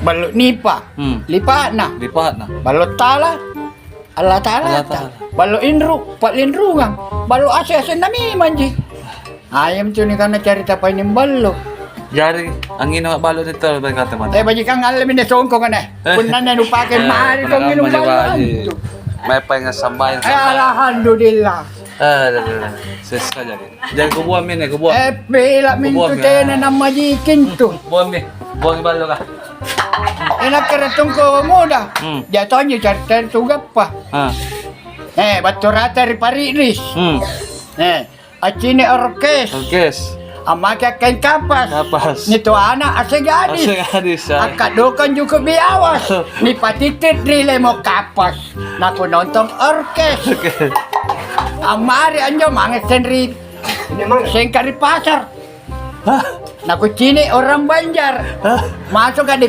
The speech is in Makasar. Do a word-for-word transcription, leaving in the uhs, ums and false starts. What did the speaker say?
Ballo nipa, hmm, lipa'na. Lipa'na. Ballo tala, Allata'ala. Allata'ala. Ballo inru, pa'linrungang. Ballo ase-asenna memanji. Ayam tu nikana carita paimeng ballo. Jari, anginunga ballo ni tau, baik kata mana? Eh, bajikang, allemi ni songkong anne. Eh. Punnanne nupake mari tong nginung ballo antu. Mai painga sambayang. Eh, alhamdulillah. Eh, sessa jari. Jari kubuang mi ni, kubuang. Eh, pila mintu tena nammajiking tu. Buang mi. Buang ballo ka. Enak kere tungko muda. Hmm. Jatonji cari tu gappa. Ah. Eh, battu rata ri Pari'ris. Hmm. Eh, accini orkes. Orkes. Ammake akkaeng kapas. Kapas. Ni toana ase gadis. Ase gadis, ah. Akkadokang juku biawas. Nipatitit ri lemo kapas. Nakunontong orkes. Oke. Ammari anjo mange senri sengka ri pasar. Hah? Nakucini orang Banjar. Hah? Masuk ka di